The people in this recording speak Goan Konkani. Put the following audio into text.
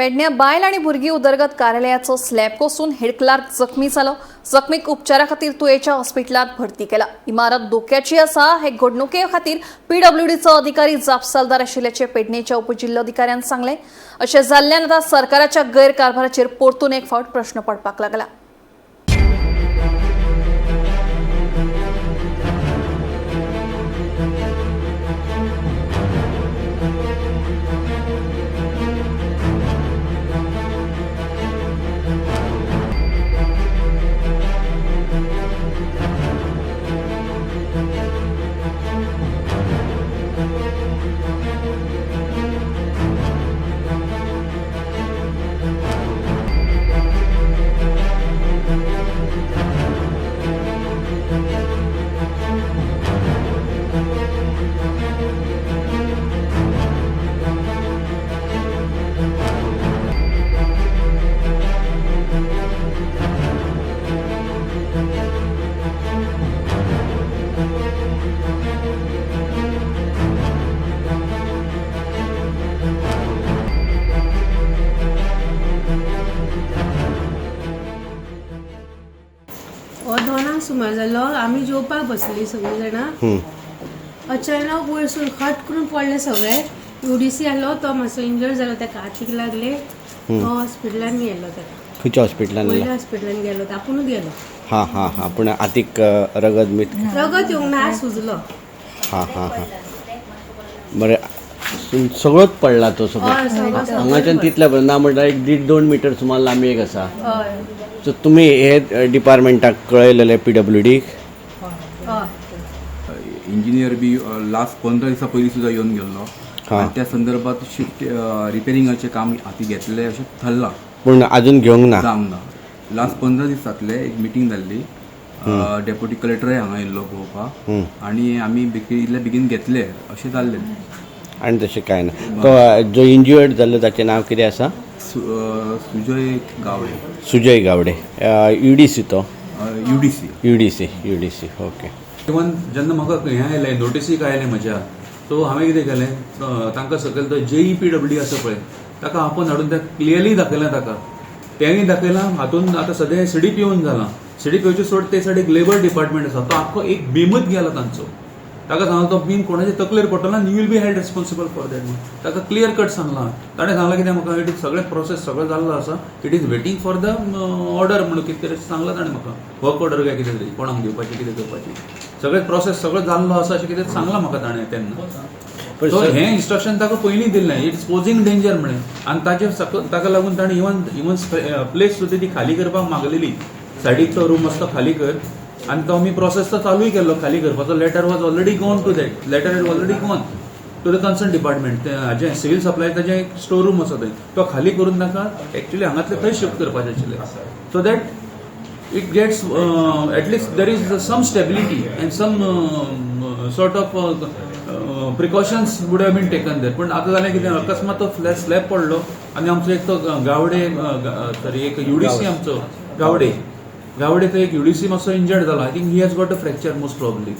पेडण्या बायल आनी भुरगीं उदरगत कार्यालयाचो स्लॅब कोसळून हेड क्लार्क जखमी जालो. जखमीक उपचारा खातीर तुयेच्या हॉस्पिटलांत भरती केला. इमारत धोक्याची आसा हे घडणुके खातीर पीडब्ल्यूडीचो अधिकारी जापसालदार आशिल्ल्याचें पेडणेच्या उपजिल्लोधिकाऱ्यान सांगलें. अशें जाल्ल्यान आतां सरकाराच्या गैरकारभाराचेर परतून एक फावट प्रश्न पडपाक लागला. हो दोनांक सुमार जालो. आमी जेवपाक बसली सगळीं जाणां. अचानक वयरसून खट करून पडले सगळे. UDC आसलो तो मातसो इंजर्ड जालो, ताका हातीक लागले. तो हॉस्पिटलान गेलो ताका. खंयच्या हॉस्पिटलान? वयल्या हॉस्पिटलान गेलो तो, आपुणूच गेलो. हां हां हां, पूण हातीक रगत मीत? रगत येवंक ना, सुजलो. हां हां हां, बरें. सगळोच पडला तो सगळो? हय, सगळो. हांगाच्यान तितल्या पर्यंत ना म्हणल्यार एक दीड दोन मिटर सुमार लांबी एक आसा. हय. सो तुमी हे डिपार्टमेंटाक कळयलेले, पीडब्ल्यूडीक? हय. इंजिनियर बी लास्ट 15 दिसा पयलीं सुद्दां येवन गेल्लो आनी त्या संदर्भात शिफ्ट रिपेरिंगाचें काम हाती घेतलें अशें थारलां. पूण अजून घेवंक ना? जावंक ना. लास्ट 15 दीस जातले, एक मिटींग जाल्ली. डेप्युटी कलेक्टरय हांगा येयल्लो पळोवपाक आनी आमी इतले बेगीन घेतले अशें जाल्लें. आनी तशें कांय ना. तो जो इंज्युअर्ड जाल्लो ताचें नांव कितें आसा? सुजय गावडे. सुजय गावडे, UDC तो? UDC. UDC, UDC, okay. Even जेन्ना म्हाका हें आयलें, नोटिसीक आयलें म्हज्या, सो हांवें कितें केलें, तांकां सकयल तो जेई पी डब्ल्यू आसा पळय, ताका आपोवन हाडून तें क्लियरली दाखयलें ताका. तेंय दाखयलां. हातून आतां सद्या सीडीपीओन जालां. सीडीपीओचे सोड, ते सायडीक लेबर डिपार्टमेंट आसा. तो आख्खो एक बीमच गेला तांचो. ताका सांगला, तो बीम कोणाच्या तकलेर पडटलो आनी you will be held responsible for that म्हणून ताका क्लियर कट सांगलां. ताणें सांगलां कितें म्हाका, it is सगळें प्रोसेस सगळें जाल्लो आसा, it is waiting for the order म्हणून कितें तरी सांगलां ताणें म्हाका. वर्क ऑर्डर काय कितें तरी कोणाक दिवपाचें, कितें करपाचें, सगळें प्रोसेस सगळें जाल्लो आसा अशें कितें सांगलां म्हाका ताणें तेन्ना. पण सो हें इन्स्ट्रक्शन ताका पयलीं दिल्लें, it's posing danger म्हणें. आनी ताचे ताका लागून ताणें इवन प्लेस सुद्दां ती खाली करपाक मागलेली. सायडीक तो रूम आसा तो खाली कर. आनी तो आमी प्रोसेस तो चालूय केल्लो खाली करपाचो. Letter was already gone to that, letter is already gone to the concern department. हाजें सिवील सप्लाय ताजें एक स्टोर रूम आसा थंय, तो खाली करून ताका एक्चुअली हांगातले थंय शिफ्ट करपाचें आशिल्लें, so that it gets at least there is some stability and some sort of precautions would have been taken there. पण आता जालें कितें, अकस्मात तो स्लॅब पडलो आनी आमचो एक तो गावडे, सॉरी, एक UDC आमचो गावडे, गावडे तो एक UDC मातसो इंजर्ड जाला. I think he has got a fracture most probably.